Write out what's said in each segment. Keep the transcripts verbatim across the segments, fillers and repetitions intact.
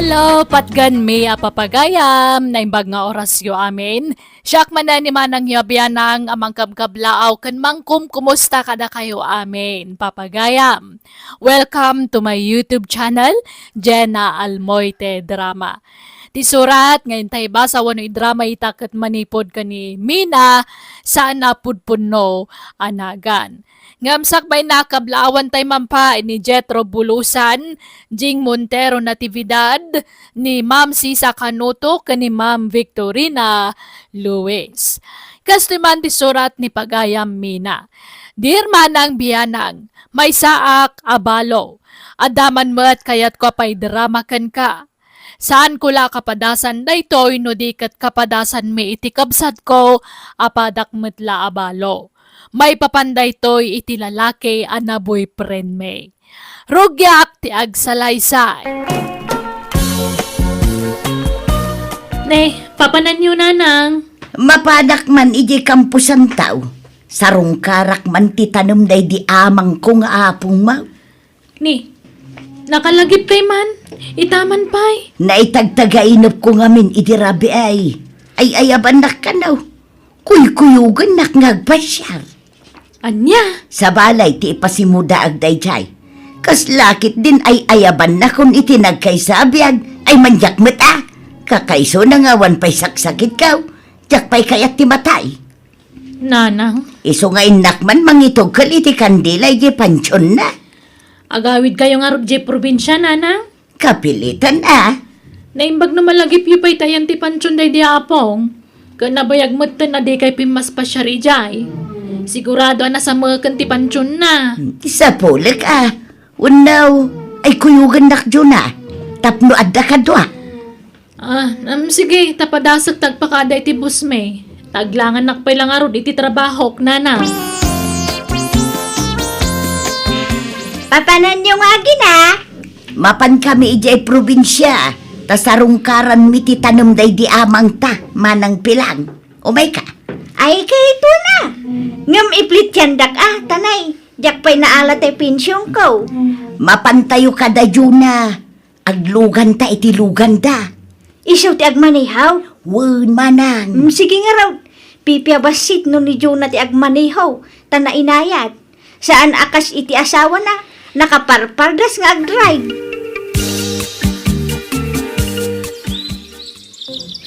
Hello, patganmi a papagayam, naimbag nga orasyo amin. Siak manen ni manangyo a bianang a mangkabkablaaw ken mangkumkumusta kadakayo amin, papagayam. Welcome to my YouTube channel, Jenna Almoite Drama. Ti surat nga intay basa wenno idrama ita ket manipud ken ni Mina saan a pudpunno a nagan. Ngem sakbay, nakablaawan tay man pay ni Jethro Bulusan, Jing Montero Natividad, ni Ma'am Sisa Canuto, ken ni Ma'am Victorina Luis. Kastoy man ti surat ni pagayam Mina. Dear Manang Bianang, maysaak a balo. Adda man met kayatko a paidrama kenka. Saanko la a kapadasan daytoy no di ket kapadasanmi iti kabsatko a padak met la a balo. Maipapan daytoy iti lalaki a na-boyfriendmi. Rugiak ti agsalaysay. Ne, papananyo, nanang? Mapadak man idiay kamposantaw. Sarungkarak man ti tanem daydi amangko nga apongmo. Ni, nakalagipkay man, ita man pay. Naitagtagainepko ngamin idi rabii. Ay-ayabannak kano. Kuykuyogannak nga agpasiar. Ania? Sabali ti ipasimudaag daydiay. Kasla ketdin ay-ayabannak iti nagkaysa a biag, ay man diak met a. Kakaisuna nga awan pay saksakitko. Diak pay kayat ti matay. Nanang. Isu nga innak man mangitugkel iti kandila iti pantionna. Agawidkayo ngarud idiay probinsia, nanang? Kapilitan a. Naimbag no malagipyo pay ti ayan ti pantion daydi apong. Ken nabayag metten a dikay pimmaspasiar idiay. Sigurado a nasameken ti pantionna. Sapulek a. Wenno, ay kuyogannak Juna. Tapno adda kadua. Ah, um, sige, ta padasek ti agpakada iti busmi. Ta aglangannak pay la ngarud iti trabahok, nanang. Papananyo nga agina? Mapankami idiay probinsia, ta sarungkaranmi ti tanem daydi amangta, manang Pilang. Umayka. Ay, kayatna. Ngem iplitiandak a, tanay. Diak pay naala ti pensionko. Mapantayo kada Juna. Agluganta iti luganda. Isu ti agmaneho? Wen, manang. Mm, sige ngarud. Pipia bassit no ni Juna ti agmaneho, ta nainayat. Saan a kas iti asawana, nakaparpardas nga agdrive.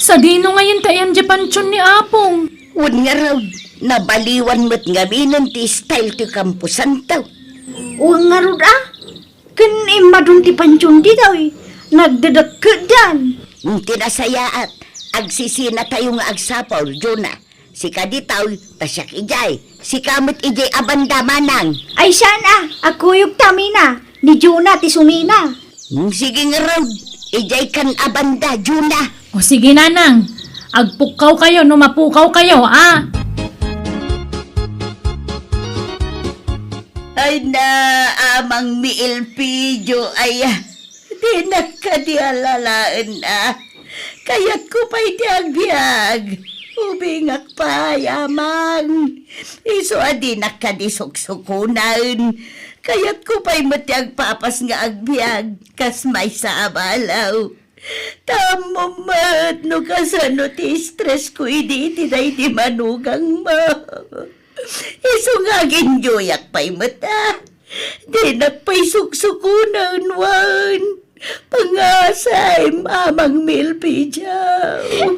Sadino ngayen ti ayan diay pantion ni Apong? Wen ngarud, nabaliwan met ngaminen ti style ti kamposanto. Wen ngarud a, ken immadun ti pantion ditoy, nagdedekkedan. Ti nasayaat, agsisinatayo nga agsapul, Juna. Sika ditoy, ta siak idiay. Sika met idiay a banda, manang. Ay, saan a, agkuyogta, Mina. Ni Juna ti sumina. Hmm, sige ngarud. Idiay kan a banda, Juna. O sige, nanang. Agpukkawkayo no mapukawkayo, a. Ay na, amang mi Elpidio, ay, dinak kadi alalaen a. Kayatko pay ti agbiag. Ubingak pay, amang. Isu a dinak kadi suksukunen. Kayatko pay met ti agpapas nga agbiag, kas maysa a balo. Ta ammom met no kasano ti stress ko idi iti daydi manugangmo. Isu nga aginjoyak pay met a. Dinak pay suksukunen wen. Pangasem, amang mi Elpidio.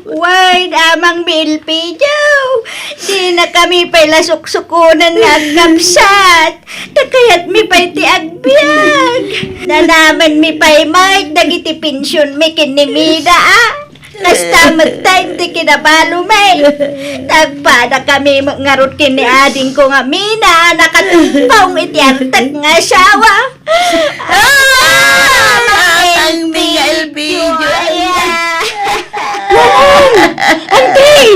Wen, amang mi Elpidio. Dinakami pay la suksukunen nga agngabsat. Ta kayatmi pay ti agbiag. Nanamenmi pay met dagiti pensionmi ken ni Mina a. Kasta met ti kinabalomi. Nagpadakami met ngarud ken ni adingko nga Mina a nakatumpong iti artek nga asawa. Ah, Tatang Miguel Video, ay, ah. Auntie!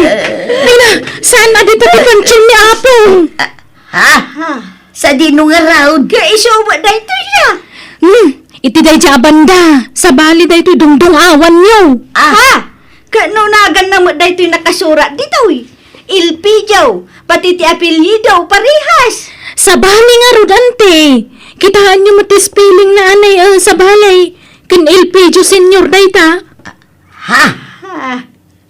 Mina, saan a dita ti pantion ni Apong? Ha? Ha? Sadino ngarud? Nga isuba daytoy siya. Hmm, iti daydiay a banda, sabali daytoy dungdung-awanyo. Ah. Ha? Ket no naganna met daytoy nakasurat ditoy, Elpidio, pati ti apelyido, parehas. Sabali ngarud, ante. Kitaenyo met ti spelling na anay, eh, sabali. Ken Elpidio Senior dayta. Ha? Ah.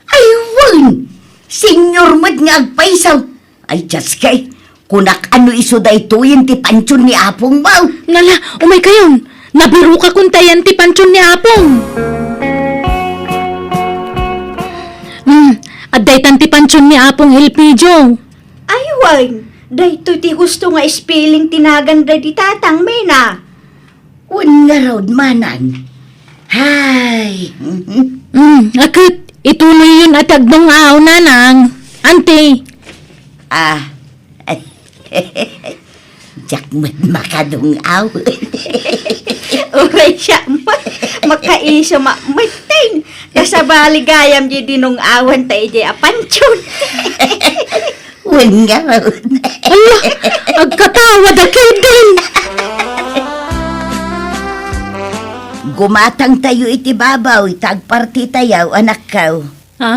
Ay, wen! Senior met nga agpayso. Ay, Diyos kay, kunak ano isu daytoyen ti pansion ni apongmo. Nala, umaykayon. Nabirokakon ta iyan ti pansion ni apong. Hmm, adda itan ti pansion ni apong Elpidio. Ay, wen, daytoy ti husto nga spelling ti nagan daydi tatang, Mina. Wen ngarud, manang. Hay. Mm, a ket, ituloyyon a ti agdung-aw, nanang. Anti. Ah. Diak met makadung-aw. Uray siak met, makaiso met metten. Kasabali gayam di dinung-awan ta idiay a pansion. Wen ngarud. Ala, agkatawa da ketdin. Gumatangtayo iti babaw, ita agpartitayo, anakko. Ha?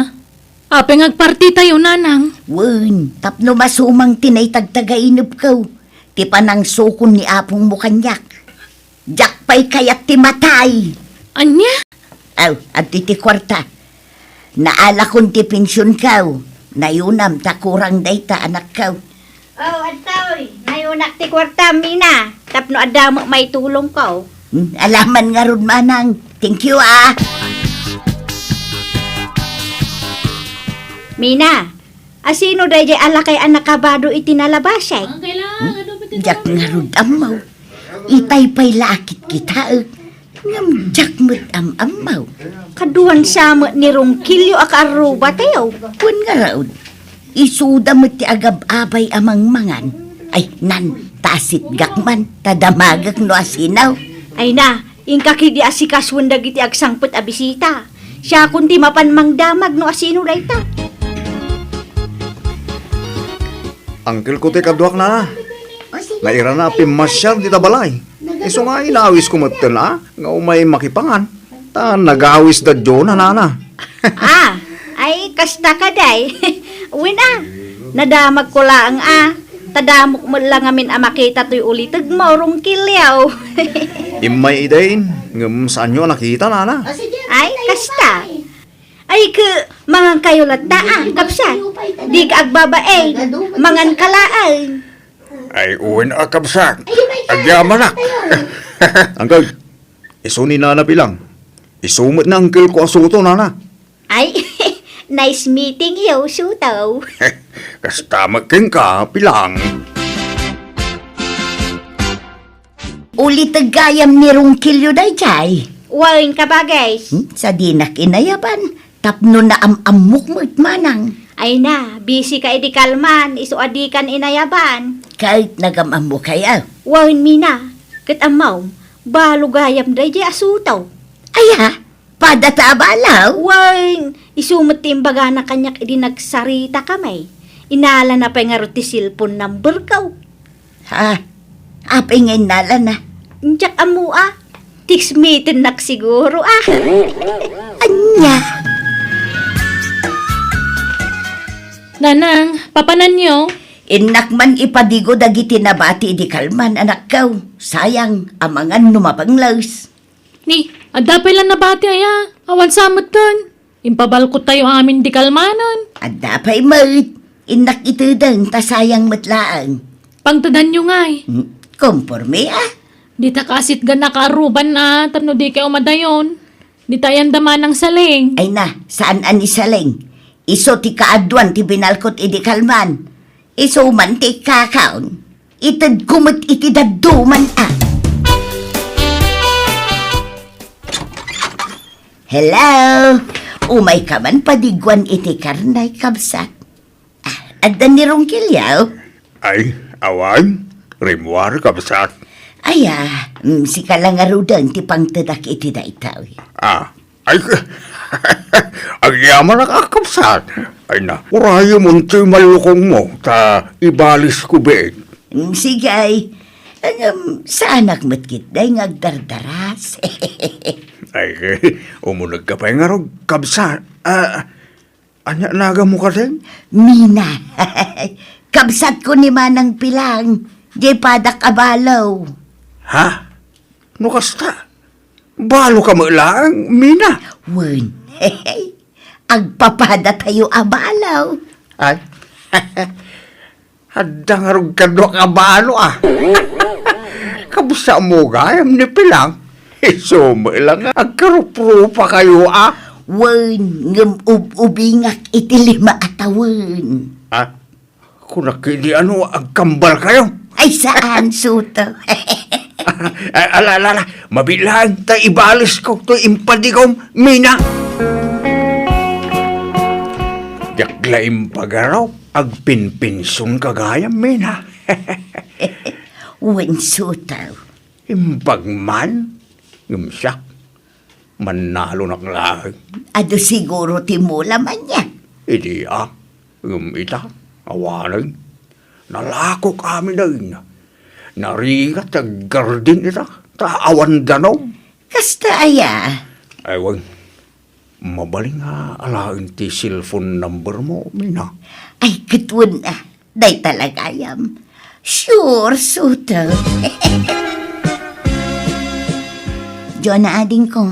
Apay nga agpartitayo, nanang? Wen, tapno masumang ti naitagtagainepko, ti panangsukon ni apongmo kaniak. Diak pay kayat ti matay. Ania? Aw, adtoy ti kuarta. Naalakon ti pensionko. Nayunam ta kurang dayta, anakko. Oh, adtoy. Nayunak ti kuarta, Mina. Tapno adda met maitulongko. Hmm, alaman ngarud, manang. Thank you, ah. Mina, asino daydiay a lakay a nakabado iti nalabasek? Hmm? Diak ngarud ammo. Itay pay la a kitkitaek. Ngem diak met am-ammo. Kaduan sa met ni Ronquillo a kaarrubatayo. Wen ngarud, isuda met ti agab-abay a mangmangan. Ay, nan, ta asitgak man, ta damagek no asino. Ay na, inka ketdi asikasuen dagiti agsangpet a bisita. Siakon ti mapan mangdamag no asino dayta. Angkelko ti kaduak, nana. Nairana a pimmasiar dita balay. Isu nga inawisko metten a nga umay makipangan. Ta nagawis da Diona, nana. Ah, ay, kasta kadi. Wen a, nadamagko laeng a. Ta damok met la ngamin a makita toy ulitegmo, Ronquillo. Immay idin, ngem saanyo a nakita, nana? Ay, kasta. Ay, ke, mangankayo latta, a, kabsat. Dika agbabain, manganka laeng. Ay, wen a, kabsat. Agyamanak. Uncle, isu ni Nana Pilang. Isu met ni Uncle ko a suto, nana. Ay, nice meeting you, suto. Kasta met kenka, Pilang. Uliteg gayam ni Ronquillo daydiay. Wen, kabagis. Hmm, sadinak inayaban. Tapno naam-ammok met manang. Ay na, busy ka idi kalman, isu a dikan inayaban. Ket nagam-ammokayo. Wen, Mina, ket ammom, balo gayam daydiay a suto. Aya, pada ta a balo? Wen, isu met ti imbagana kaniak idi nagsaritakami. Inalana pay ngarud ti cellphone number ko. Ha? Apay nga innalana? Diak ammo a. Text-meten-nak siguro a. Ania? Nanang, papananyo? Innak man ipadigo dagiti nabati idi kalman, anakko. Sayang, amangan no mapengles. Ni, adda pay la nabati aya? Awan sa metten. Impabalkottayo amin di kalmanen. Adda pay met. Innak itedeng ta sayang met laeng. Pangtedanyo ngay. Hmm, komporme a. Dita kaasitgan a kaaruban a tapno dikay umadayon. Dita ayan da manang Saleng. Ay na, saan a ni Saleng? Isu ti kaaduan ti binalkot idi kalman. Isu man ti ikkakaon. Itedko met iti dadduma a. Hello? Umayka man padiguan iti karne, kabsat. Ah, adda ni Ronquillo? Ay, awan. Rimmuar, kabsat. Aya, mm, sika la ngaruden ti pangtedak iti daytoy. Ah, Ay, agyamanak a, kabsat. Ay na, urayem untoy mallukongmo, ta ibalisko biit. Mm, sige, ay. Ngem, saanak met ketdi nga agdardaras. Ay, umunegka pay ngarud, kabsat. Ah, ania naganmo kadin? Mina. Kabsatko ni Manang Pilang. Diay padak a balo. Ha? No kasta, Balo ka met laeng, Mina. Wen, agpapadatayo a balo. Ay, adda ngarud kaduak a balo, a. Kabsatmo gayam ni Pilang. Isu met la nga agkaruprupakayo, a. Wen, ngem ub-ubingak iti lima a tawen. A? Kunak idi ano, agkambalkayo? Ay, saan, Suto? Ay, ala, ala, ala. Mabiit laeng ta ibalesko toy impadigom, Mina. Diak la impagaraw, agpinpensionka gayam, Mina. Wen, Suto. Imbag man, ngem siak, mannalonak laeng. Adu siguro ti mula man yan. Idi, a, ngem ita, awanen. Nalakok amin dayna. Narigat ti aggardin ita, ta awan danom. Kasta aya? Ay, wen. Mabalin nga alaen ti cellphone number mo, Mina? Ay, ket wen, a. Dayta la gayam. Sure, Suto. Jonah, adingko,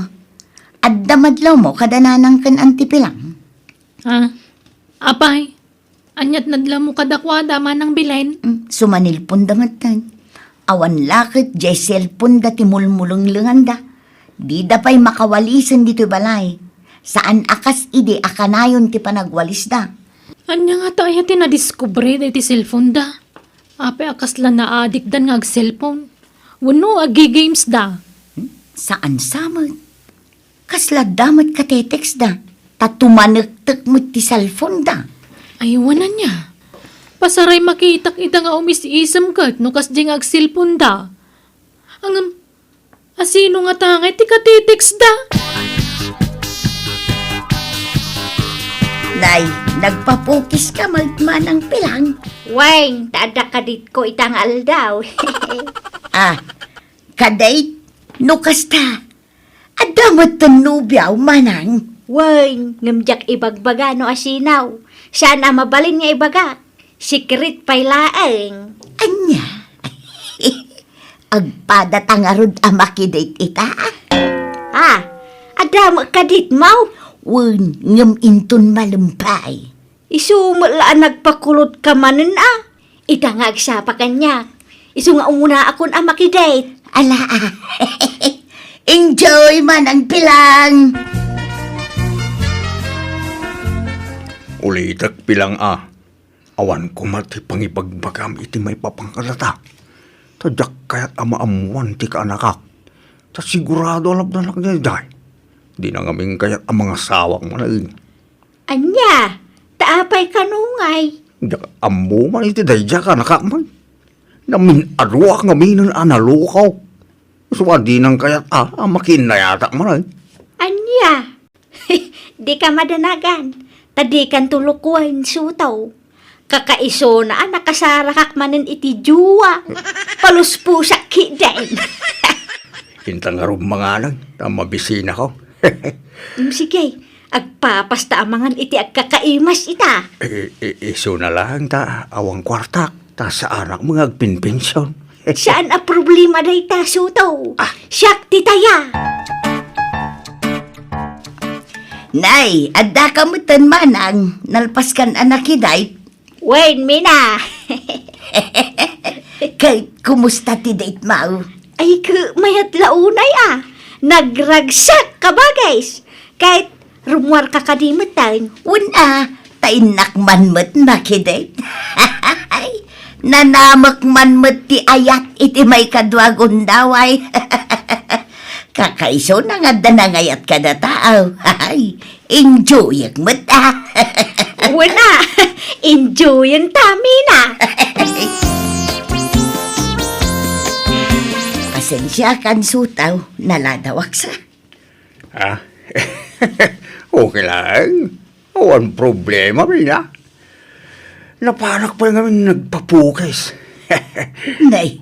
adda madlawmo kada nanang ken Auntie Pilang? A, apay, ania ti nadlawmo kadakuada, Manang Belen? Mm, sumanilponda metten. Awan la ket diay cellphoneda ti mulmulenglenganda. Dida pay makawalisen ditoy balay. Saan a kas idi a kanayon ti panagwalisda. Ania ngata aya ti nadiskubre daydi cellphoneda? Apay a kasla naadikdan nga ag-cellphone? Wenno agigamesda? Hmm? Saan sa met? Kasla adda met katetextda, ta tumanektek met ti cellphoneda. Ay, wen ania. Pasaray makitak ida nga umis-isem ket no kasdiay nga ag-cellphoneda. Ngem, asino ngata ngay ti katetextda? Nay, nagpapukiska met, Manang Pilang? Wen, ta adda kaditko ita nga aldaw. A, kadayt, no kasta, adda metten nobiaw, Manang? Wen, ngem diak ibagbaga no asino. Saan a mabalin nga ibagak. Secret pay laeng. Ania? Agpadata ngarud a makidate ita? A, adda met kaditmo? Wen, ngem inton malem pay. Isu met la a nagpakulotka manen a. Ita nga agsapa kaniak. Isu nga umunaakon a makidate. Ala, a. Enjoy, Manang Pilang. Ulitek, Pilang, a. Awan koma ti pangibagbagam iti maipapan kadata. Ta diak kayat a maammoan ti kaanakak. Ta sigurado a lapdanak daydiay. Dina ngamin kayat a mangasawak manen. Ania? Ta apay kano ngay? Diak ammo man iti daydiay a kaanakak met. Namin-aduak ngaminen a nalukaw. Isu a dinan kayat a, a makiinnayatak manen. Ania? Dika madanagan, ta dikanto lukoen, Suto. Kakaisuna a nakasarakak manen iti jowa. Palusposak ketdin. Inta ngarud manganen, ta mabisinako. Mm, sige, agpapasta a mangan iti agkakaimas ita. I-, i-, isuna laeng ta awan kuartak, ta saanak met nga agpinpension. Saan a problema dayta, Suto. A. Siak ti taya. Nay, addaka metten, Manang, nalpaskan a nakidate? Wen, Mina. Ket kumusta ti date mo? Ay, ket mayat la unay a. Nagragsak, kabagis. Ket rummuarka kadi metten. Wen a, ta innak man met makidate. Nanamek man met ti ayat iti maikadua a gundaway. Kakaisuna nga adda nangayat kadata, aw. Enjoyek met, a. Wen a, enjoyen ta, Mina. Pasensiakan, Suto, naladawak sa. A? Okay lang. Awan problema, Mina. Napanak pay ngamin nagpapukis. Nay,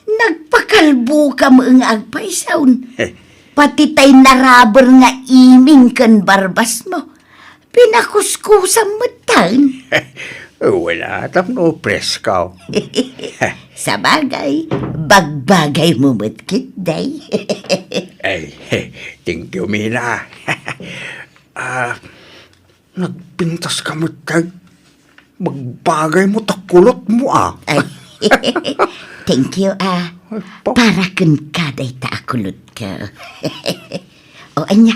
nagpakalboka met nga agpaysaw. Pati tay naraber nga iming ken barbasmo, pinakuskusam metten. Wen a, tapno presko. Sabagay, bagbagaymo met ketdi. Ay, Eh, thank you, Mina. Ah, nagpintas ka met, kay bagbagay mo ta kulot mo, ah. Ay, thank you, ah. Ay, pa- Para kenka dayta a kulot ko. O, ania,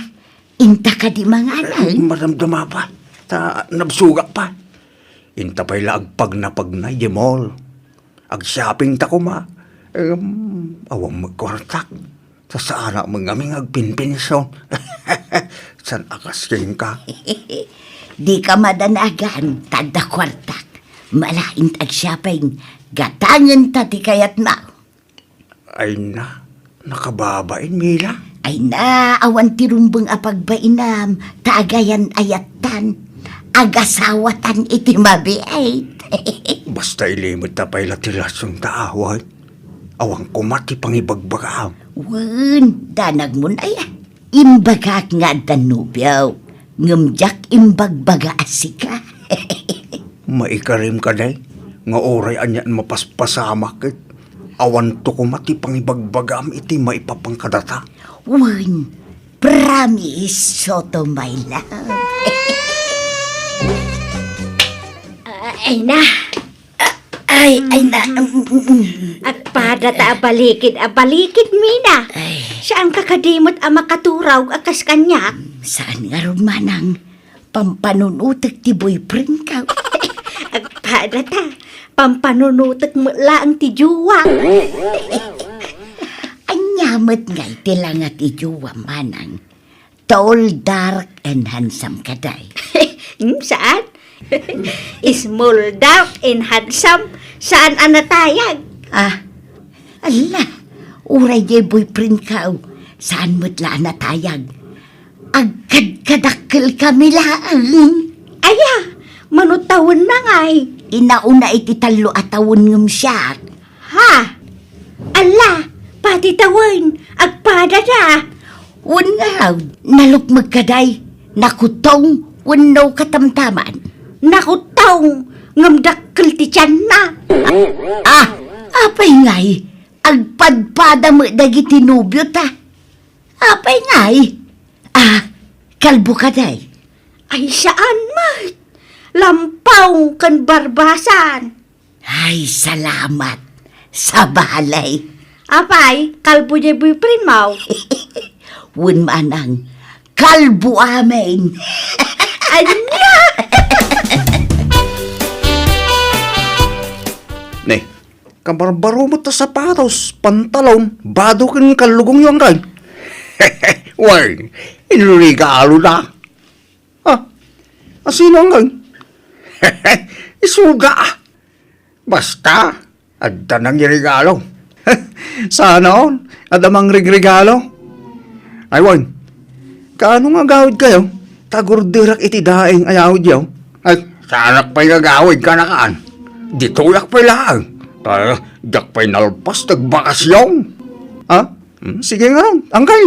inta kadi mangan? Ay, maramdama pa. Ta nabsugak pa. Inta pay la agpagnapagna idiay mall. Ag-shopping ta koma. Em, awan met kuartak. Sasaanak met ngamin nga agpinpension. Saan a kas kenka? Dika madanagan, ta adda kuartak. Malain ta ag-shopping. Gatangen ta ti kayatmo. Ay na, nakababain, Mina. Ay na, awan ti rumbeng a pagbainam, ta agayan ayattan. Agasawatan iti mabiit. Basta ilimedta pay la ti relasyon ta, awan. Awan koma ti pangibagbagaam. Wen, danagmon aya. Imbagak nga adda nobio, ngem diak imbagbaga a sika. Maikarim kadi nga uray anian mapaspasamak ket awanto koma ti pangibagbagaam iti maipapan kadata. Wen, promise, Soto, my love. Ay na. Ay, ay na. Agpada ta a balikid, a balikid, Mina. Ay. Saan ka kadimot a makaturaw a kas kaniak? Saan ngarud, manang? Pampanunutek ti boyfriend ko. Agpada ta, pampanunutek met laeng ti jowa. Ania met ngay ti langa ti jowa, manang? Tall, dark, and handsome kadi. Hmm, saan? Small, dark, and handsome, saan a natayag? Ah, ala, uray diay boyfriend ko, saan met la a natayag. Agkadkadakkel kami laeng. Aya, mano tawenna ngay? Inauna iti tallo a tawen ngem siak. Ha? Alla, pati tawen, agpadada. Wen ngarud, nalukmeg kadi, nakutong wenno katamtaman? Nakutong, ngem dakkel ti tianna. Ah, apay ngay, agpadpada met dagiti nobiota. Apay ngay? Ah, kalbo kadi? Ay, saan met. Lampaw ken barbasan. Ay, salamat. Sabali. Apay, kalbo diay boyfriend mo? Wen manang, kalbo amin. Ania? Ne, kabarbaro met ta sapatos, pantalon, bado ken kallugongyo, anggaw. Wen, inregalo da. Ah, asino, anggaw? Isuda. Basta, adda nangregalo. Saan, adda mangregregalo. Ay, wen, kaano nga agawidkayo? Tagurderak iti daing a yawidyo. Ay, saanak pay nga agawid, kanakaan. Ditoyak pay laeng. Ta, diak pay nalpas ti agbakasyon. Ha? Hmm, sige nga, anggaw.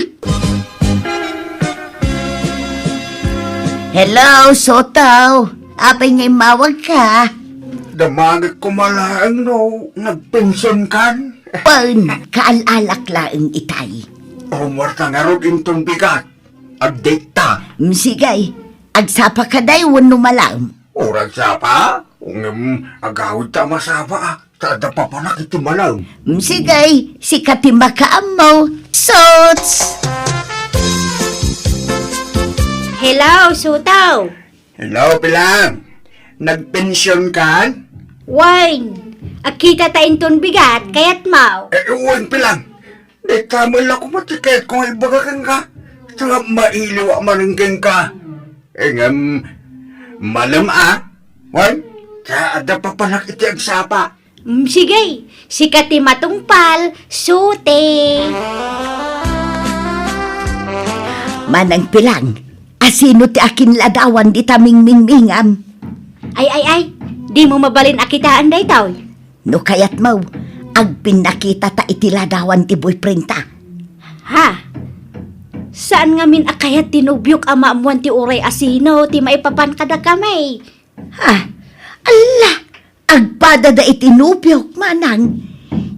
Hello, Soto. Apay nga immawagka? Damagek koma laeng no nagpensionkan. Wen, kaal-alak laeng itay. Ummuarta ngarud inton bigat. Update ta. Mm, sige. Agsapa kadi wenno malaem? Uray agsapa? Ngem agawid ta a masapa, a. Ta adda papanak iti malaem. Mm, sige, sika ti makaammo. Sots! Hello, Soto. Hello, Pilang. Nagpensionkan? Wen, agkita ta inton bigat, kayatmo? Eh, wen, Pilang. Dayta met la koma ti kayatko nga ibaga kenka. Ta mailiwak manen kenka. Eh, ngem, malem a. Wen, ta adda papanak iti agsapa. Mm, sige, sika ti matungpal, Soto. Manang Pilang, asino ti akinladawan dita mingmingmingam? Ay, ay, ay, dimo mabalin a kitaan daytoy. No kayatmo, agpinnakita ta iti ladawan ti boyfriend ta. Ha? Saan ngamin a kayat ti nobiok a maammuan ti uray asino ti maipapan kadakami? Ha? Alla! Agpadada iti nobiok, manang.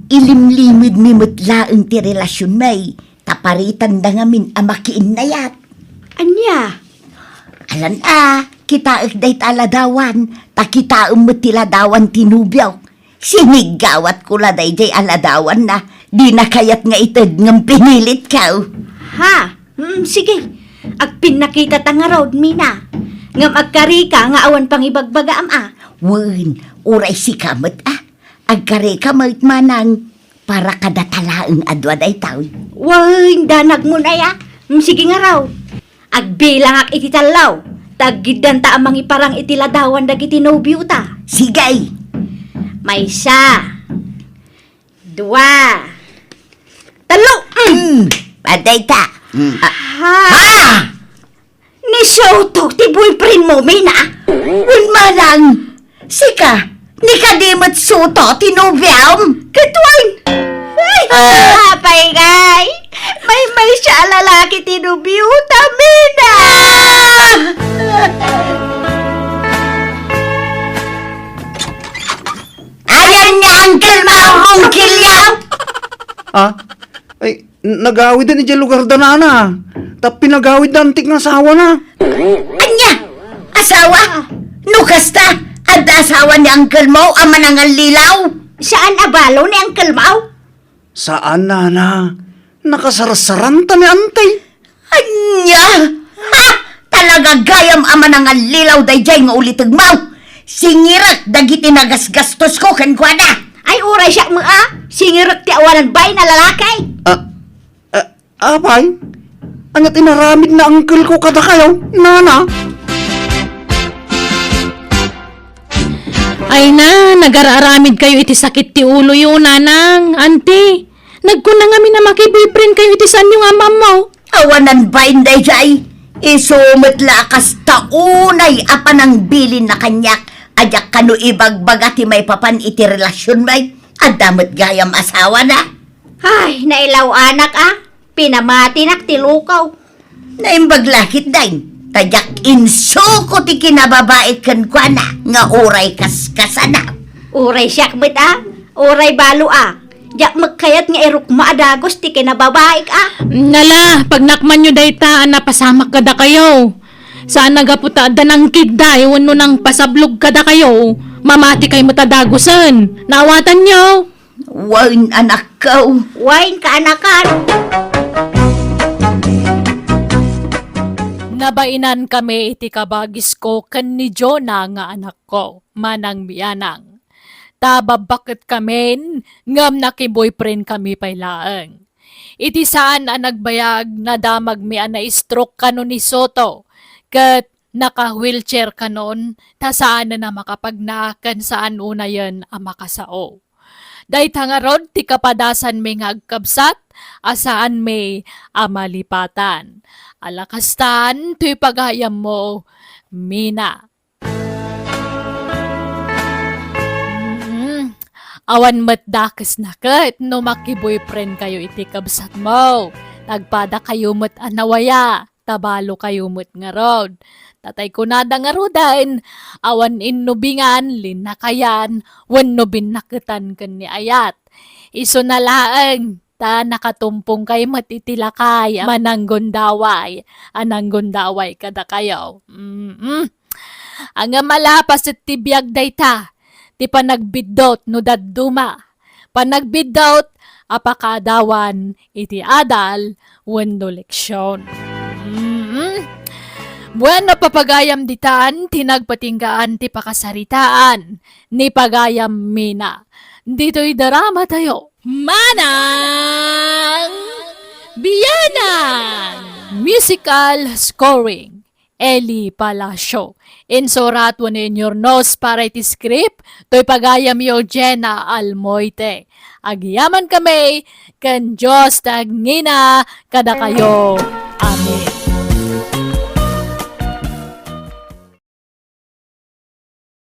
Ilimlimedmi met laeng ti relasionmi. aparitanda ngamin a makiinnayat. Ania? Alan a, kitaek dayta a ladawan, ta kitaem met ti ladawan ti nobiok. Siniggawatko la daydiay a ladawanna, dina kayat nga ited ngem pinilitko. Ha? Mm, sige. Agpinnakitata ngarud, Mina. Ngem agkarika nga awan pangibagbagaam a. Wen, uray sika met a. Agkarika met manang para kadata laeng a dua daytoy. Wen, danagmon aya. Mm, sige ngarud. Agbilangak iti tallo, ta aggiddanta a mangiparang iti ladawan dagiti nobiota. Sige. Maysa. Dua. Tallo. Mm. Mm, padayta. Mm. Ah. Ha? Ha? Ni Soto ti boyfriend mo, Mina? Wen manang. Sika, ni kadi met Soto ti nobiam? Ket wen. Ay, ah, apay ngay? Maymaysa a lalaki ti nobiota, Mina. Ayan nga uncle mo, Rungkilyo. Ah? Ay, n-, nagawiden idiay lugar da nana. Ta pinagawid da antik nga asawana. Ania? Asawa? No kasta, adda asawa ni uncle mo a manangallilaw? Saan a balo ni uncle mo? Saan, nana. Nakasarsaranta ni auntie. Ania? Ha? Talaga gayam a manangallilaw daydiay nga ulitegmo. Singirek dagiti nagasgastosko kenkuana. Ay, uray siak met a. Singirek ti awanan bain a lalaki. Ah, ah, apay? Ania ti inaramid ni uncle ko kadakayo, nana? Ay na, nagar-aramid kayo iti sakit ti uloyo, nanang, auntie. Nagkuna ngamin a maki-boyfriend-kayo iti saanyo nga am-ammo. Awanan bain daydiay. Isu met la a kasta unay a panangbilinna kaniak a diak kano ibagbaga ti maipapan iti relasionmi. Adda met gayam asawana. Ay, nailaw-anak a. Pinamatinak ti lukaw. Naimbag la ketdin, ta diak insuko ti kinababaik kenkuana nga uray kaskasana. Uray siak met a, uray balo a. Diak met kayat nga irukma a dagus ti kinababaik a. Nala, pagnakmanyo dayta a napasamak kadakayo. Saan a gapu ta adda nangkidday wenno nangpasablog kadakayo, mamatikay met a dagusen. Naawatanyo? Wen, anakko. Wen, kaanakan. Nabainan kami iti kabagisko ken ni Jonah nga anakko, manang Mianang. Ta babbaket kamin, ngem nakiboyfriend kami pay laeng. Iti saan a nagbayag, nadamagmi a na-stroke kano ni Soto, ket naka-wheelchair kanon, ta saanen a makapagna ken saan unayen a makasao. Dayta ngarud ti kapadasanmi nga agkabsat a saanmi a malipatan. Ala kastan, toy pagayammo, Mina. Mm. Awan met dakesna ket no makiboyfriend kayo iti kabsatmo. Nagpada kayo met a nawaya, ta balo kayo met ngarud. Tatay kunada ngaruden, awan innubingan, linnakayan, wenno binnaketan ken ni ayat. Isuna laeng, ta nakatumpong kay met iti lakay a mananggundaway, a nanggundaway kadakayo. Mm-mm. Ngem ala paset ti biag dayta, ti panagbiddut no dadduma, panagbiddut a pakaadawan iti adal wenno leksion. Mm. Bueno, papagayam ditan ti nagpatinggaan ti pakasaritaan ni pagayam Mina. Ditoy drama tayo. Manang Bianang! Musical scoring, Eli Palacio. Insurat wenno inyurnos para iti script, toy pagayam yo Jenna Almoite. Agyaman kami, ken Dios ti agngina kadakayo.